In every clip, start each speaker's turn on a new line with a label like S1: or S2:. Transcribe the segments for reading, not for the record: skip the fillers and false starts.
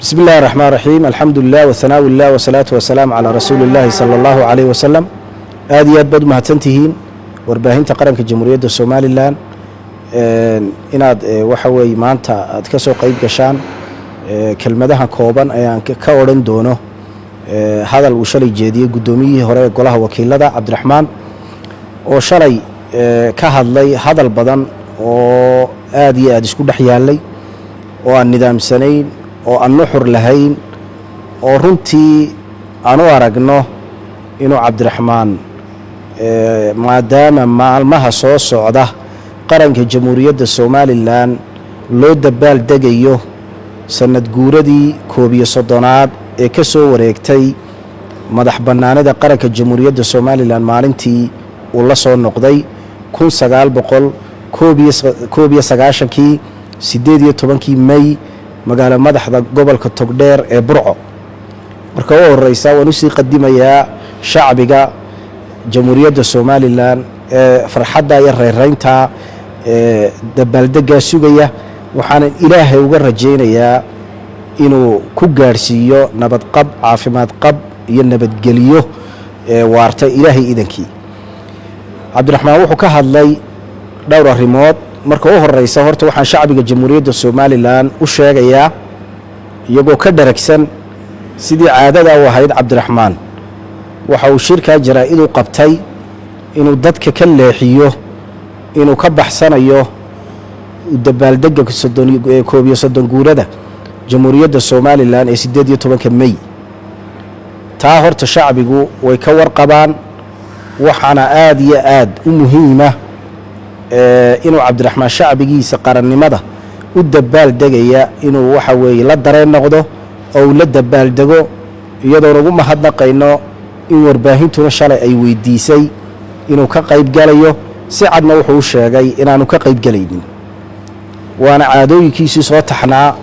S1: بسم الله الرحمن الرحيم، الحمد لله وثناء الله والصلاة والسلام على رسول الله صلى الله عليه وسلم. Aad iyo aad baad umahadsantihiin warbaahinta qaranka Jamhuuriyadda Somaliland inaad waxa weeye maanta aad ka soo qeyb gashaan kelmadaha kooban ayaan ka odhan doono hadal uu shalay jeediyey guddoomiyihii hore ee golaha wakiilada, Cabdiraxmaan, oo shalay ka hadlay hadal badan oo aad iyo aad isku dhex yaallay, oo aan nidaamsanayn, oo aan nuxur lahayn, oo runtii aan u aragno inuu Cabdiraxmaan, maadaama maalmaha soo socda qaranka Jamhuuriyadda Somaliland loo dabaal degayo sanad guuradii 31aad ee ka soo wareegtay madax bannaanida qaranka Jamhuuriyadda Somaliland maalintii uu la soo noqday 1991-kii 18-kii May magaalo madaxda gobolka Togdheer ee Burco. Marka u horeysa, waan usii qadimayaa shacbiga Jamhuuriyadda Somaliland ee farxadda iyo reereynta ee dabaaldeggaa sugaya. Waxaanan Ilaahay uga rajaynayaa inuu ku gaadhsiiyo nabadqab, caafimaad qab iyo nabadgelyo ee waarta, Ilaahay idankii. Cabdiraxmaan wuxuu ka hadlay dhowr arrimood. Marka u horeysa, horta waxaan shacbiga Jamhuuriyadda Somaliland u sheegayaa, iyagoo ka dharagsan sidii caadada u ahayd Cabdiraxmaan, waxa uu shirkaa jaraa-iduu qabtay inuu dadka ka leexiyo inuu ka baxsanayo dabaaldega 31 guurada Jamhuuriyadda Somaliland ee 18-ka May. Taa horta shacbigu way ka warqabaan. Waxaana aada iyo aad u muhiima inuu Cabdiraxmaan shacbigiisa qarannimada u dabaal degaya inuu waxa weeye la dareen noqdo oo uu la dabaaldego, iyadoon ugu mahadnaqayno in warbaahintuna shalay ay weydiisay inuu ka qayb galayo. Si cadna wuxuu u sheegay inaanu ka qayb gelaynin, waana caadooyinkiisii soo taxnaa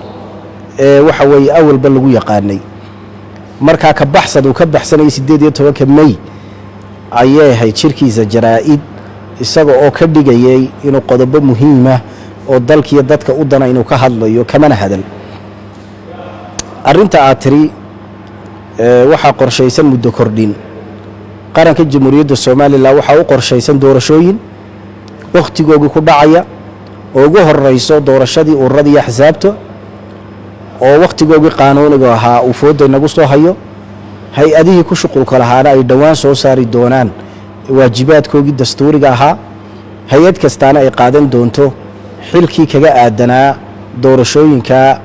S1: ee waxa weeye awalba lagu yaqaanay. Markaa ka baxsad uu ka baxsanayay 18-ka May ayay ahayd shirkiisa jaraa-id, isaga oo ka dhigayay inuu qodobo muhiima oo dalkiiyo dadka u dana inuu ka hadlayo, kamana hadal. Arrinta aad tiri waxaa qorshaysan muddo kordhin, qaranka Jamhuuriyadda Somaliland waxaa u qorshaysan doorashooyin wakhtigoogii ku dhacaya, oo ugu horeyso doorashadii ururada iyo axsaabta, oo wakhtigoogii qaanuuniga ahaa uu fooda inagu soo hayo, hay-adihii ku shuqulka lahaana ay dhowaan soo saari doonaan waajibaadkoogii dastuuriga ahaa, hay-ad kastaana ay qaadan doonto xilkii kaga aadanaa doorashooyinka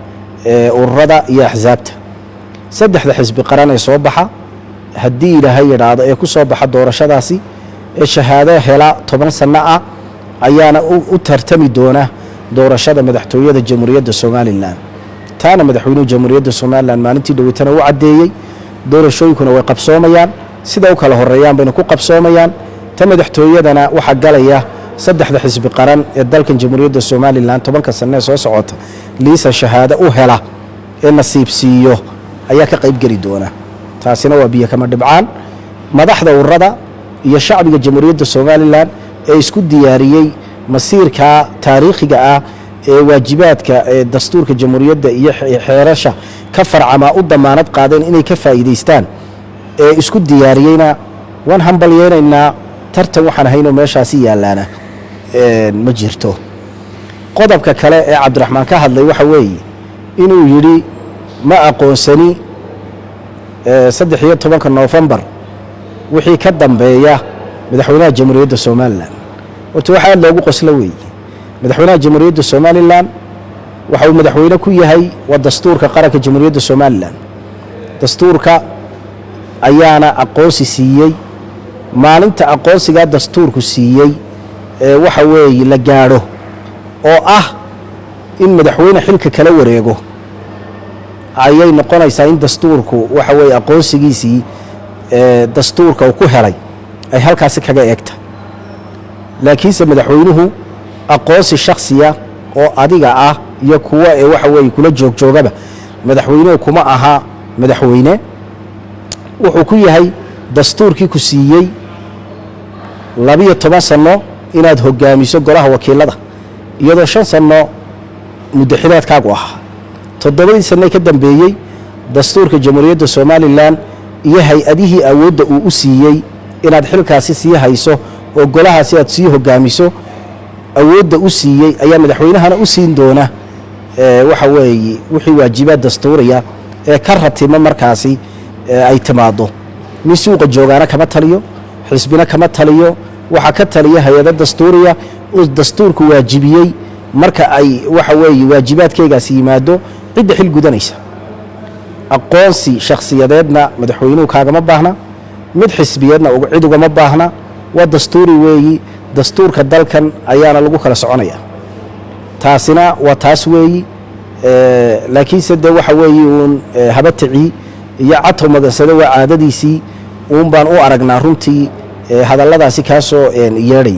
S1: ururada iyo axsaabta. Saddexda xisbi qaran ee soo baxa, haddii Ilaahay yidhaahdo, ee ku soo baxa doorashadaasi ee shahaado hela 10 sanno ah ayaana u tartami doona doorashada madaxtooyada Jamhuuriyadda Somaliland. Taana madaxweynuhu Jamhuuriyadda Somaliland maalintii dhoweytana u caddeeyey. Doorashooyinkuna way qabsoomayaan, sida u kala horeeyaan bayna ku qabsoomayaan. Ta madaxtooyadana waxaa galaya saddexda xisbi qaran ee dalkan Jamhuuriyadda Somaliland 10-ka sanno ee soo socota liisa shahaado u hela ee nasiib siiyo ayaa ka qayb geli doona. Taasina waa biyo kama dhibcaan. Madaxda ururada iyo shacbiga Jamhuuriyadda Somaliland ee isku diyaariyey masiirka taariikhiga ah ee waajibaadka ee dastuurka jamhuuriyadda iyo xeerasha ka farcamaa u damaanad qaadeen inay ka faa'iidaystaan ee isku diyaariyeyna, waan hambalyeynaynaa. Tartan waxaan ahaynoo meeshaasi yaallaana ma jirto. Qodobka kale ee Cabdiraxmaan ka hadlay waxa weeye inuu yidhi ma aqoonsani 13-ka Noofembar wixii ka dambeeya madaxweynaha Jamhuuriyadda Somaliland. Horta waxa aad loogu qoslo weeye, madaxweynaha Jamhuuriyadda Somaliland waxa uu madaxweyne ku yahay waa dastuurka qaranka Jamhuuriyadda Somaliland. Dastuurka ayaana aqoonsi siiyey. Maalinta aqoonsigaa dastuurku siiyey ee waxa weeye la gaadho, oo ah in madaxweyne xilka kala wareego, ayay noqonaysaa in dastuurku waxa weeye aqoonsigiisii dastuurka uu ku helay ay halkaasi kaga eegta. Laakiinse madaxweynuhu aqoonsi shakhsiya oo adiga ah iyo kuwa ee waxa weeye kula joogjoogaba madaxweynuhu kuma aha. Madaxweyne wuxuu ku yahay dastuurkii ku siiyey 12 sanno inaad hogaamiso golaha wakiilada, iyadoo 5 sanno muddo xileedkaagu ahaa, 7-dii sanne ka dambeeyey. Dastuurka Jamhuuriyadda Somalilan iyo hay-adihii awoodda uu u siiyey inaad xilkaasi sii hayso oo golahaasi aad sii hogaamiso awoodda u siiyey ayaa madaxweynahana u siin doona. Waxa weeye wixii waajibaad dastuuriya ee ka ratima markaasi ay timaado, nin suuqa joogaana kama taliyo, xisbina kama taliyo. Waxaa ka taliya hay-ado dastuuriya uu dastuurku waajibiyey. Marka ay waxa weeye waajibaadkaygaasi yimaado, cidda xil gudanaysa, aqoonsi shakhsiyadeedna madaxweynuhu kaagama baahna, mid xisbiyeedna cid ugama baahna. Waa dastuuri weeyi, dastuurka dalkan ayaana lagu kala soconaya. Taasina waa taas weeyi. Laakiinse dee waxa weeye uun habaticii iyo catow magansado waa caadadiisii uun baan u aragnaa runtii hadalladaasi kaasoo yeedhayay.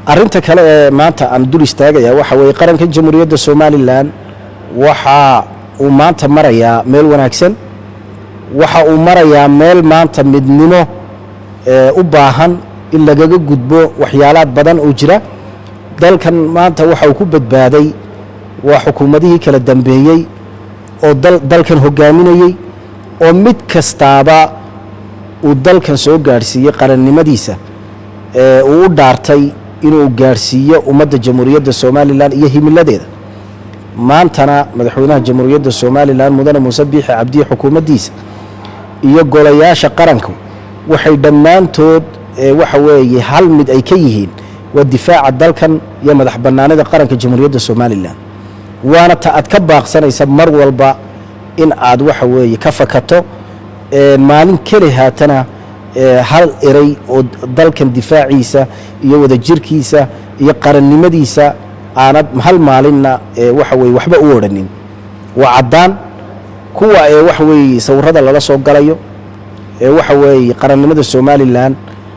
S1: Arrinta kale ee maanta aan dul istaagaya waxa weeye, qaranka Jamhuuriyadda Somalilan waxa uu maanta marayaa meel wanaagsan. Waxa uu marayaa meel maanta midnimo u baahan in lagaga gudbo waxyaalaad badan oo jira. Dalkan maanta waxa uu ku badbaaday waa xukuumadihii kala dambeeyey oo dalkan hogaaminayey, oo mid kastaaba uu dalkan soo gaadhsiiyey qarannimadiisa ee uu u dhaartay inuu gaadhsiiyo ummadda Jamhuuriyadda Somalilan iyo himiladeeda. Maantana madaxweynaha Jamhuuriyadda Somalilan, Mudane Muuse Biixi Cabdiye, xukuumaddiisa iyo golayaasha qaranku waxay dhammaantood waxa weeye hal mid ay ka yihiin, waa difaaca dalkan iyo madax bannaanida qaranka Jamhuuriyadda Somalilan. Waana ta aad ka baaqsanaysa mar walba in aad waxa weeye ka fakato maalin keli haatana hal erey oo dalkan difaaciisa iyo wadajirkiisa iyo qarannimadiisa aanad hal maalinna waxa weye waxba u odhanin. Waa caddaan kuwa ee waxa weeye sawirada lala soo galayo ee waxa weeye qarannimada Somalilan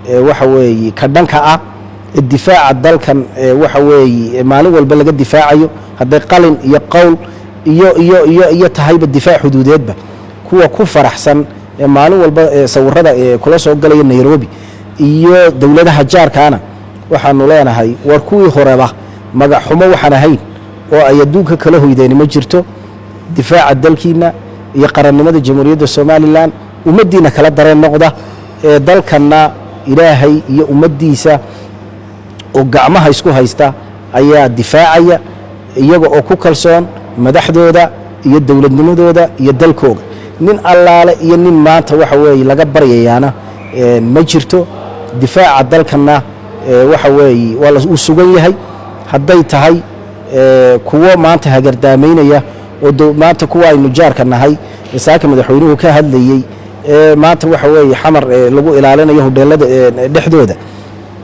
S1: ee waxa weeye ka dhanka ah, ee difaaca dalkan ee waxa weeye maalin walba laga difaacayo, hadday qalin iyo qowl iyo tahayba difaac xuduudeedba, kuwa ku faraxsan ee maalin walba ee sawirada ee kula soo galaya Nairobi iyo dowladaha jaarkaana, waxaanu leenahay war kuwii horeba magac xumo waxaan ahayn oo ay adduunka kala hoydeen ma jirto. Difaaca dalkiina iyo qarannimada Jamhuuriyadda Somalilan ummaddiina kala dareen noqda ee dalkanna Ilaahay iyo ummaddiisa oo gacmaha isku haysta ayaa difaacaya, iyaga oo ku kalsoon madaxdooda iyo dowladnimadooda iyo dalkooga. Nin allaale iyo nin maanta waxa weeye laga baryayaana ma jirto. Difaaca dalkanna waxa weeye waa uu sugan yahay. Hadday tahay kuwo maanta hagardaamaynaya oo maanta kuwa aynu jaarka nahay ee saaka madaxweynuhu ka hadlayey ee maanta waxa weeye Xamar lagu ilaalinayo hodheelada dhexdooda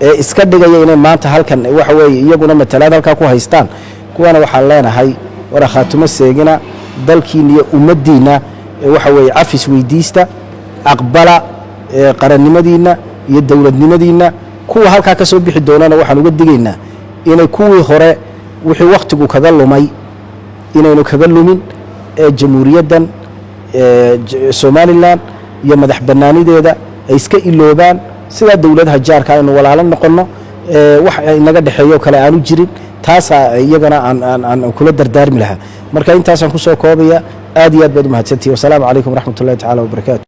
S1: ee iska dhigaya inay maanta halkan waxa weeye iyaguna matalaad halkaa ku haystaan, kuwana waxaan leenahay war khaatumo seegina dalkiina iyo ummaddiinna. Waxa weeye cafis weydiista, aqbala qarannimadiinna iyo dowladnimadiinna. Kuwa halkaa ka soo bixi doonana waxaan uga digaynaa inay kuwii hore wixii wakhtigu kaga lumay inaynu kaga lumin ee jamhuuriyaddan Somalilan iyo madax bannaanideeda ay iska iloobaan. Sidaa dowladaha jaarka aynu walaalo noqonno, wax inaga dhexeeyo kale aanu jirin. Taasaa iyagana aan kula dardaarmi lahaa. Marka intaasaan kusoo koobaya. Aad iyo aad baad umahadsantihi. Wasalaamu calaykum waraxmat ullahi tacaala wabarakaatu.